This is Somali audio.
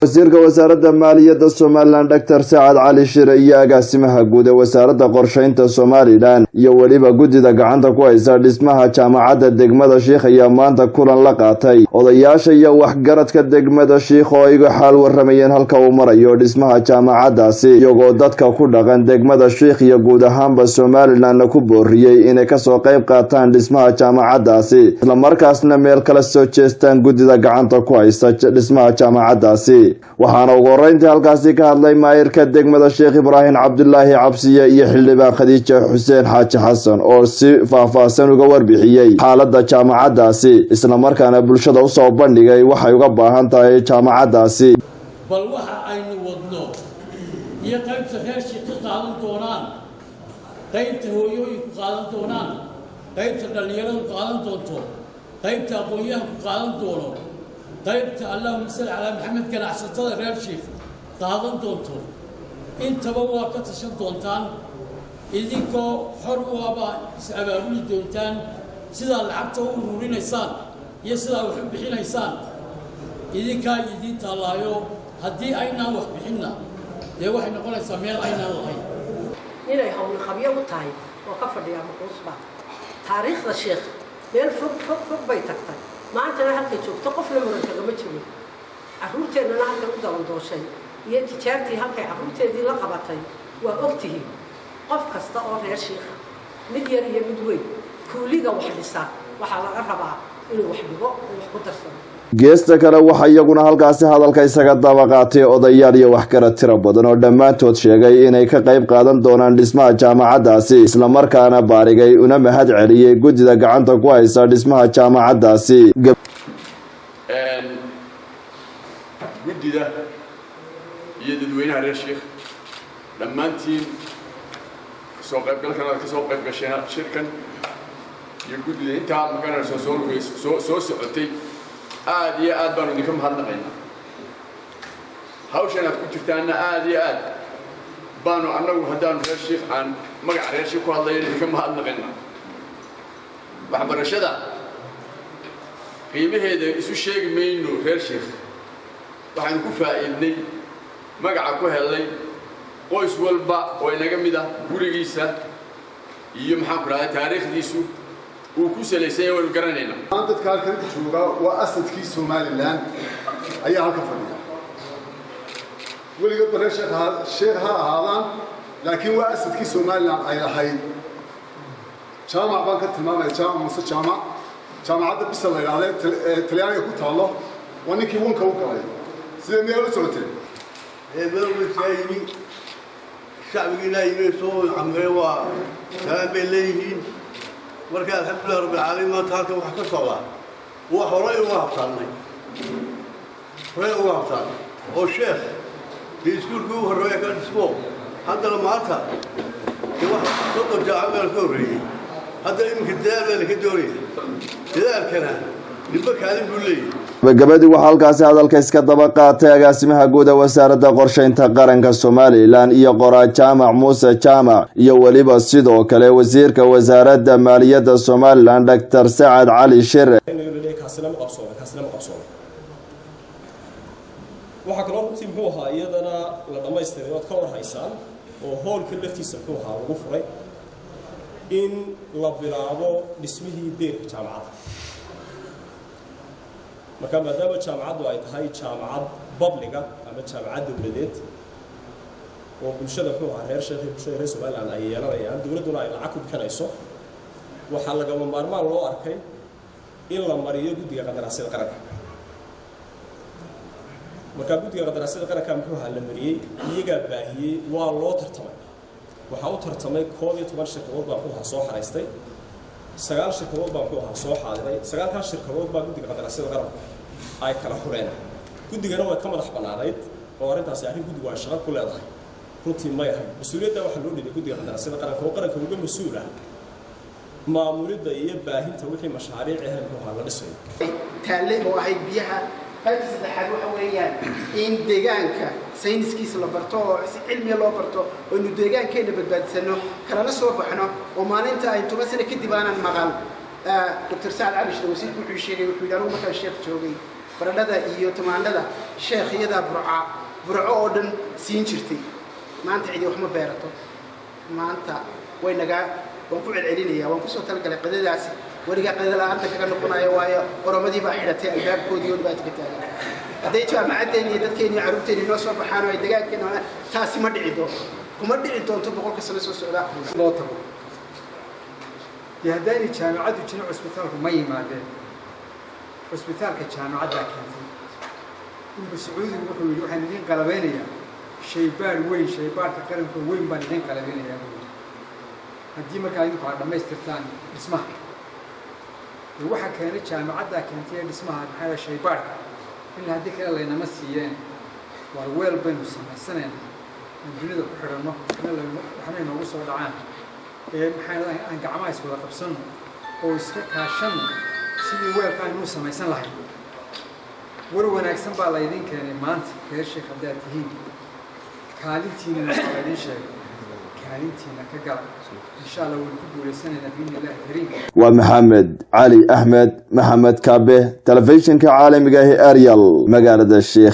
Wasiirka Wasaaradda Maaliyadda Somaliland, Doctor Sacad Cali Shire, iyo agaasimaha guud ee Wasaaradda Qorsheynta Somaliland iyo weliba guddida gacanta ku haysa dhismaha jaamacadda degmada Shiikh ayaa maanta kulan la qaatay odayaasha iyo waxgaradka degmada Shiikh oo ay uga xaal waramayeen halka uu marayo dhismaha jaamacaddaasi, iyagoo dadka ku dhaqan degmada Shiikh iyo guud ahaanba Somalilandna ku booriyey inay kasoo qayb qaataan dhismaha jaamacaddaasi, islamarkaasna meel kala soo jeestaan guddida gacanta ku haysa dhismaha jaamacaddaasi. Waxaana ugu horeyntii halkaasi ka hadlay maayirka degmada Sheekh, Ibraahim Cabdulaahi Cabsiye, iyo xildhibaan Khadiija Xuseen Xaaji Xasan oo si faahfaahsan uga warbixiyey xaaladda jaamacaddaasi, islamarkaana bulshada usoo bandhigay waxay uga baahan tahay jaamacaddaasi. Bal waxa aynu wadno iyo qaybta reer Shiikh ka qaadan doonaan, qaybta hooyooyinku qaadan doonaan, qaybta dhallinyaradu qaadan doonto, qaybta aqoon-yahanku qaadan doono, qaybta, allahuma salli calaa Maxamed, ganacsatada reer Shiikh qaadan doonto, intaba waa ka tashan doontaan. Idinkoo xor u abaa is abaabuli doontaan. Sidaa lacagta u ururinaysaan iyo sidaa wax u bixinaysaan idinkaa idiin taallaayo. Haddii aynaan wax bixinna, dee waxay noqonaysaa meel aynaan lahayn. Inay hawli qabyo u tahay oo ka fadhiyaa maquusba. Taariikhda Sheekh meel fog fog fog bay tagtay. Maantana halkay joogto qofna muran kagama jiro. Carruurteennana halkay u dabandooshay iyo tijaartii halkay carruurteedii la qabatay waa ogtihiin. Qof kasta oo reer Shiikha, mid yar iyo mid weyn, kuuliga wax dhisa, waxaa laga rabaa inuu wax dhigo oo wax ku darsado. Geesta kale, waxaa iyaguna halkaasi hadalka isaga daba qaatay odayaal iyo waxgarad tiro badan oo dhammaantood sheegay inay ka qayb qaadan doonaan dhismaha jaamacaddaasi, islamarkaana baarigay una mahad celiyey guddida gacanta ku haysa dhismaha jaamacaddaasi. Guddida iyo dadweynaha reer Sheikh dhammaantiin, soo qaybgalkan aad ka soo qayb gasheen shirkan iyo guddida intaa maganayso soo lugays soo socotay, aad iyo aad baanu idinka mahadnaqaynaa. Hawshan aad ku jirtaanna aad iyo aad baanu annagu, haddaanu reer Sheikh aan magaca reer Sheikh ku hadlayo, idinka mahadnaqaynaa. Waxbarashada qiimaheeda isu sheegi mayno. Reer Sheikh waxaanu ku faa'iidnay, magaca ku hellay, qoys walba oo inaga mid ah gurigiisa iyo, maxaan ku rahday, taariikhdiisu uu ku salaysan yahay waynu garanaynaa. Dadka halkan jooga waa asadkii Somaliland ayaa halka fadhiya. Weligoodba reer Sheekh ha ahaadaan, laakiin waa asadkii Somaliland ay lahayd. Jaamac baan ka tilmaamaya, Jaamac Muuse Jaamac. Jaamacadda Bisa la yidhahda ee Talyaaniga ku taallo waa ninkii wanka u galay. Sidee miyaa la socoteen? Eebalwedkaa yimi, shacbigiinaa yimi, soo camre, waa salaan bay leeyihiin. Marka alxamdulilah rabbilcaalamiin, maanta halkan waxa ka socdaa waa horay uga habsaannay, horay uga habsaannay oo Sheekh dee iskuulkii u horreeya ka dhismo. Haddana maanta dee wax 30 jaamac baa ka horreeyey. Hadda iminka dadaal baa laka doonaya, dadaalkana ninba kaalin buu leeyahay. Gabagabadii, waxaa halkaasi hadalka iska daba qaatay agaasimaha guud ee Wasaaradda Qorsheynta Qaranka Somaliland iyo qoraa Jaamac Muuse Jaamac iyo weliba sidoo kale wasiirka Wasaaradda Maaliyadda Somaliland, Doctor Sacad Cali Shire. Kaasina ma qabsoomay, kaasina ma qabsoomay. Waxaa kaloo runtii, muxuu ahaa, iyadana la dhammaystiray ood ka war haysaan oo hoolka laftiisa, muxuu ahaa, lagu furay in la bilaabo dhismihii deerka jaamacadda. Marka maadaama jaamacaddu ay tahay jaamacad public ah ama jaamacad dowladeed oo bulshada, muxuu ahaa, reer Sheekh iyo bulshada reer Somaliland ay yeelanayaan, dowladduna ay lacag ku bixinayso, waxaa lagama maarmaan loo arkay in la mariyo guddiga qandaraasyada qaranka. Markaa guddiga qandaraasyada qaranka, muxuu ahaa, la mariyey, iyagaa baahiyey, waa loo tartamay. Waxaa u tartamay 11 shirkadood baa, muxuu ahaa, soo xaraystay. Sagaal shirkadood baa, muxuu ahaa, soo xaadiray. Sagaalkaas shirkadood baa guddiga qandaraasyada qaranku ay kala xureen. Guddigana way ka madax bannaanayd oo arrintaasi arrin guddigu ay shaqo ku leedahay runtii may ahayn. Mas-uuliyadda waxaa loo dhibay guddiga qandaraasyada qaranka oo qaranka uga mas-uul ah maamulidda iyo baahinta wixii mashaariic ahe, muxuu ahaa, la dhisayo. Taalle oo ahayd biyaha. Qaybta saddexaad waxa weeyaan in deegaanka sayniskiisa la barto oo si cilmiya loo barto, oo aynu deegaankeenna badbaadisano, kalana soo baxno, oo maalinta ay 10 sano kadib aanan maqal. Doctor Sacad Cali Shire, wasiirku, wuxuu sheegay, wuxuu yidhi: "Anigu markaan Sheekh joogay Baradhada iyo tamaandhada Sheekh iyadaa Burca, Burco oo dhan siin jirtay. Maanta cidi wax ma beerato. Maanta way nagaa. Waan ku celcelinaya, waan kusoo talagalay qadadaasi. Weligaa qadada la-aanta kaga noqonayo, waayo oromadii baa xidhatay albaabkoodii oo dhibaata ka taagan. Hadday jaamacaddeen iyo dadkeen iyo carruurteen inoo soo baxaan oo ay degaankeena, taasi ma dhici doonto, kuma dhici doonto 100-ka sano soo socda. Loo tago dee, haddaanay jaamacaddu jirin cusbitaalku ma yimaadeen. Cusbitaalka jaamacaddaa keentay. Dhulka Sacuudigu wuxuu yidhi: "Waxaan idiin qalabeynayaa shaybaadh weyn, shaybaadhka qaranka weyn baan idiin qalabeynayaa," buu yidhi, "haddii markaa idinku aad dhammaystirtaan dhismaha." Dee waxa keenay jaamacaddaa keentay ee dhismaha, maxaa yahay, shaybaadhka ilaa haddii kale laynama siiyeen. Waar weel baynu samaysanaynaa aan dunida ku xidhanno, waxna inoogu soo dhacaan ee maxaa aan gacmaha iswada qabsanno oo iska kaashanno sidii weelka aynuu samaysan lahayn. War wanaagsan baa laydin keenay maanta, reer Sheekh haddaad tihiin. Kaalintiinana waa laydin sheegay, kaalintiina ka gala. Insha Allah waynu ku guulaysanaynaa biidni Illahi kariim. Waa Maxamed Cali Axmed, Maxamed Kaabe, telefishinka caalamiga ah ee Ariel, magaalada Sheikh.